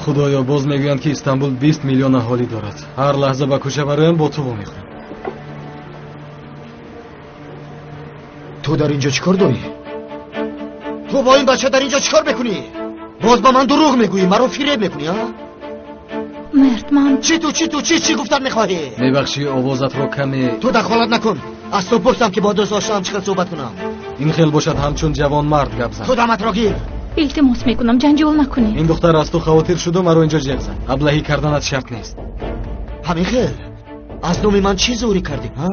Худоё, боз мегӯянд, ки Истанбул 20 миллион аҳолӣ дорад. Ҳар лаҳза ба кӯча бароям бо ту вомехӯрам. Ту дар инҷо чӣ кор дорӣ? Ту бо ин бача дар инҷо чӣ кор мекунӣ? Боз ба ман дурӯғ мегӯӣ, маро фиреб мекунӣ, а? Мерд, ман чӣ ту, чӣ ту, чӣ чӣ гуфтан мехоҳӣ? Мебахшӣ, овозатро каме. Ту дахолат накун. Аз ту пурсам, ки бо дӯст доштаам чӣ хел суҳбат кунам. Ин хел бошад, ҳамчун ҷавонмард гап зан. Ту даматро гир. Илтимос мекунам, ҷанҷол накунед. Ин духтар аз ту хавотир шуду маро инҷо ҷеғ зад. Аблаҳӣ карданат шарт нест. Ҳамин хел? Аз номи ман чӣ зӯрӣ кардӣ, ҳа?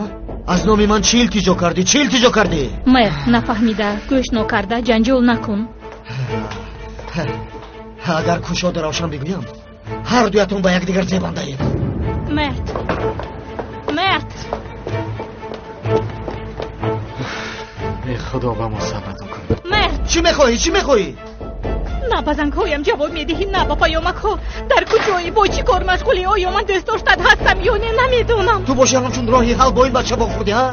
Аз номи ман чӣ илтиҷо кардӣ? Чӣ илтиҷо кардӣ? Мерд, нафаҳмида, гӯш нокарда ҷанҷол накун. Агар кушода равшан бигӯям, ҳар дуятон ба якдигар зебандаед. Мерд, Мерд. Эй Худо, ба мо сабр ато кун. Мерд. Чӣ мехоҳӣ? Чӣ мехоҳӣ? На ба зангҳоям ҷавоб медиҳӣ, на ба паёмакҳо. Дар куҷоӣ, бо чӣ кор машғулӣ? Оё ман дӯст доштат ҳастам ё не, намедонам. Ту боши ҳамчун роҳи ҳал бо ин бача вохӯрдӣ, ҳа?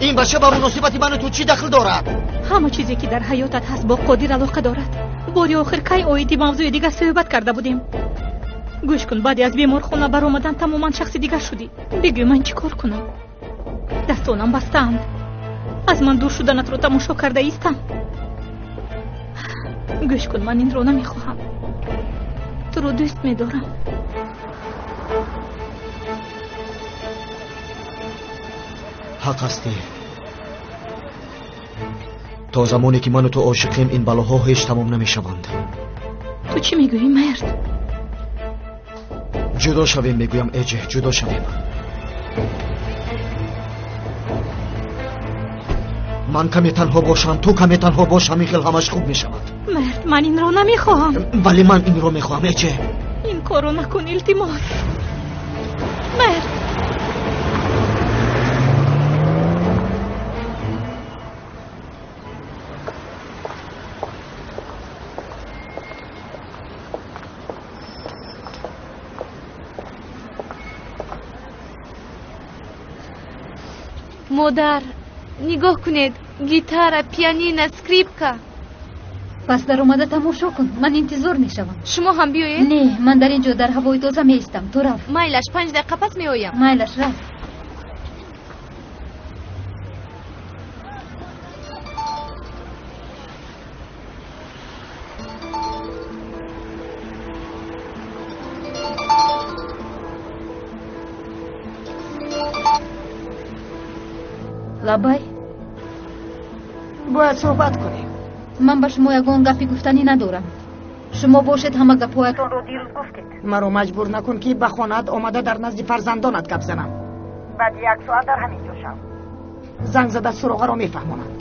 Ин бача ба муносибати ману ту чӣ дахл дорад? Ҳама чизе, ки дар ҳаётат ҳаст, бо Қодир алоқа дорад. Бори охир кай оиди мавзӯи дигар суҳбат карда будем? Гӯш кун, баъди аз беморхона баромадан тамоман шахси дигар шудӣ. Бигӯ, ман чӣ кор кунам? Дастонам бастаанд. Аз ман дур шуданатро тамошо карда истам. Гӯш кун, ман инро намехоҳам. Туро дӯст медорам. Ҳақ ҳастӣ. То замоне ки ману ту ошиқем, ин балоҳо ҳеҷ тамом намешаванд. Ту чӣ мегӯӣ, Мерд? Ҷудо шавем, мегӯям, Эҷе, ҷудо шавем. Ман каме танҳо бошам, ту каме танҳо бош, ҳамин хел ҳамаш хуб мешавад. Мерд, ман инро намехоҳам. Вале ман инро мехоҳам, Эҷе. Ин корро накун, илтимос. Мерд. Модар, нигоҳ кунед, гитара, пианино, скрипка. Пас даромада тамошо кун, ман интизор мешавам. Шумо ҳам биёед? Не, ман дар ин ҷо дар ҳавои тоза меистам. Ту рафт. Майлаш, 5 дақиқа пас меоям. Майлаш, рафт. Лабай, бояд суҳбат кунем. Ман ба шумо ягон гапи гуфтанӣ надорам. Шумо бошед, ҳама гапҳоятонро дирӯз гуфтед. Маро маҷбур накун, ки ба хонаат омада дар назди фарзандонат гап занам. Баъди як соат дар ҳамин ҷо шав. Занг зада суроғаро мефаҳмонанд.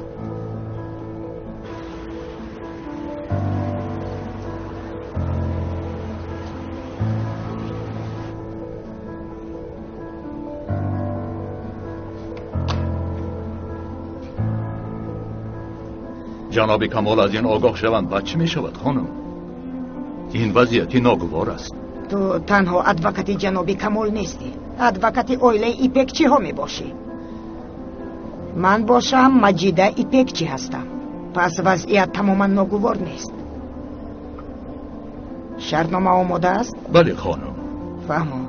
Ҷаноби Камол аз ин огоҳ шаванд, баъд чӣ мешавад, хонум? Ин вазъияти ногувор аст. Ту танҳо адвокати ҷаноби Камол нестӣ, адвокати оилаи Ипекчиҳо мебошӣ. Ман бошам Маҷида Ипекчи ҳастам. Пас вазъият тамоман ногувор нест. Шартнома омода аст? Бале, хонум. Фаҳмо.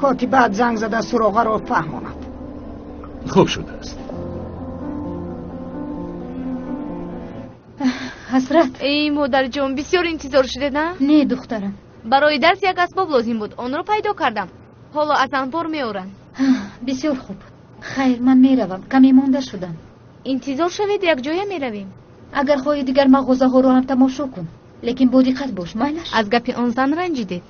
Котибаат занг зада суроғаро фаҳмонад. Хуб шудааст. Ҳасрат. Эй модарҷон, бисёр интизор шудед, а? Не, духтарам. Барои дарс як асбоб лозим буд, онро пайдо кардам. Ҳоло аз анбор меоранд. Бисёр хуб. Хайр, ман меравам, каме монда шудам. Интизор шавед, якҷоя меравем. Агар хоҳӣ дигар мағозаҳоро ҳам тамошо кун, лекин бо диққат бош, майлаш? Аз гапи он зан ранҷидед?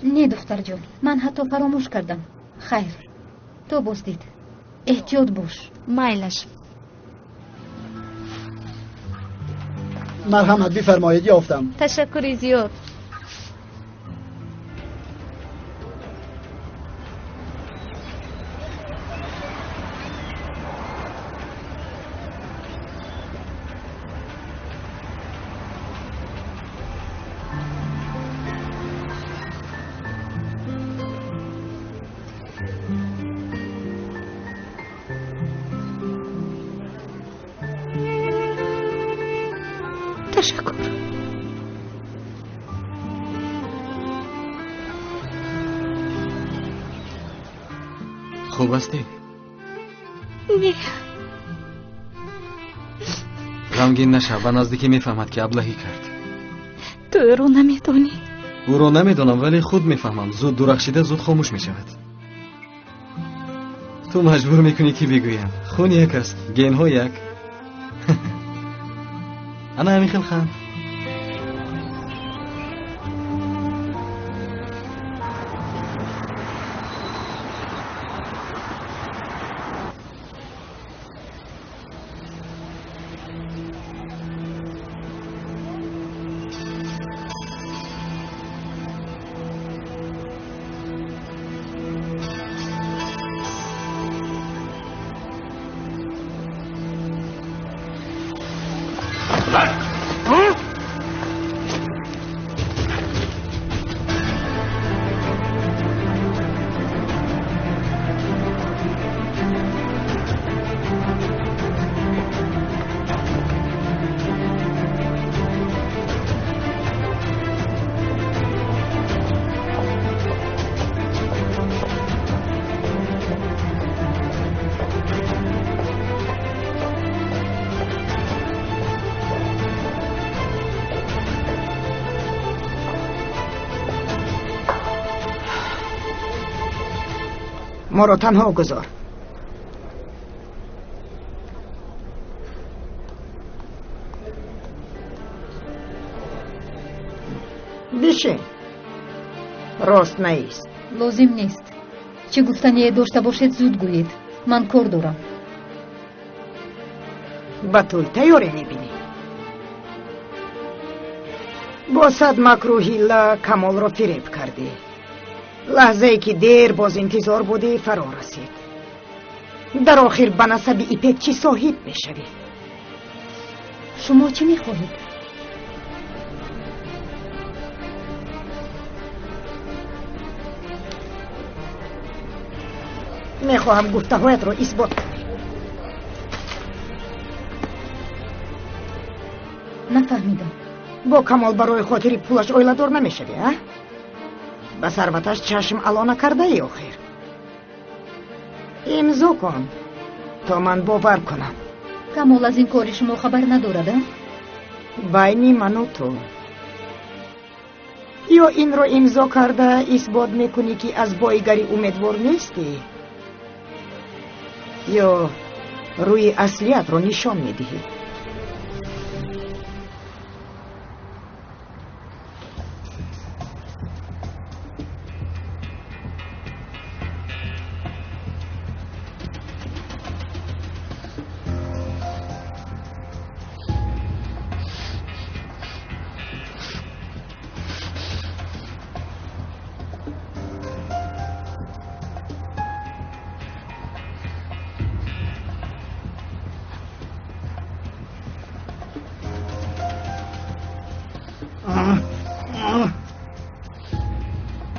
Не, духтарҷон, ман ҳатто фаромӯш кардам. Хайр, то боздид. Эҳтиёт бош. Майлаш. Марҳамат, бифармоед, ёфтам. Ташаккури зиёд. Ташаккур. Хуб ҳастӣ? Не. Ғамгин нашав, ба наздикӣ мефаҳмад ки аблаҳӣ кард. Ту ӯро намедонӣ. Ӯро намедонам, вале худ мефаҳмам. Зуд дурахшида, зуд хомӯш мешавад. Ту маҷбур мекунӣ ки бигӯям. Хун як аст, генҳо як. Ана ҳамин хел ханд. Моро танҳо гузор. Бишин. Рост наист. Лозим нест. Чӣ гуфтание дошта бошед, зуд гӯед. Ман кор дорам. Ба тӯй тайёре мебинӣ. Бо сад макру ҳилла Камолро фиреб кардӣ. Лаҳзае ки дер боз интизор будӣ фаро расид. Дар охир ба насаби Ипекчӣ соҳиб мешавӣ. Шумо чӣ мехоҳед? Мехоҳам гуфтаҳоятро исбот кунӣ. Нафаҳмидам. Бо Камол барои хотири пулаш оиладор намешавӣ, а? Ба сарваташ чашм ало накардаи охир. Имзо кун то ман бовар кунам. Камол аз ин кори шумо хабар надорад, а? Байни ману ту. Ё инро имзо карда исбот мекунӣ, ки аз боигарӣ умедвор нестӣ, ё рӯи аслиятро нишон медиҳӣ.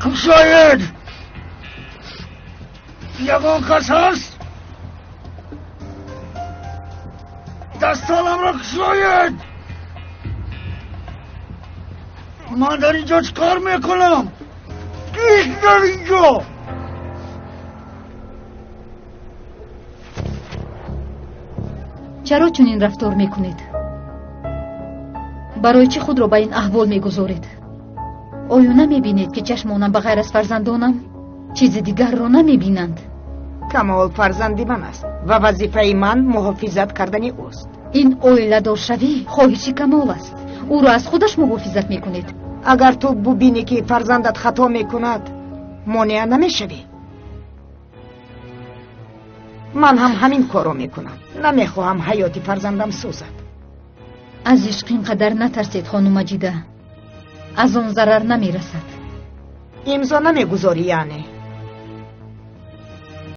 Кушоед! Ягон кас ҳаст? Дастонамро кушоед! Ман дар ин ҷо чӣ кор мекунам? Кист дар ин ҷо? Чаро чунин рафтор мекунед? Барои чӣ худро ба ин аҳвол мегузоред? Оё намебинед, ки чашмонам ба ғайр аз фарзандонам чизи дигарро намебинанд? Камол фарзанди ман аст ва вазифаи ман муҳофизат кардани ӯст. Ин оиладоршавӣ хоҳиши Камол аст. Ӯро аз худаш муҳофизат мекунед. Агар ту бубинӣ, ки фарзандат хато мекунад, монеа намешавӣ. Ман ҳам ҳамин корро мекунам. Намехоҳам ҳаёти фарзандам сӯзад. Аз ишқ ин қадар натарсед, хонум Маҷида. Аз он зарар намерасад. Имзо намегузорӣ, яъне?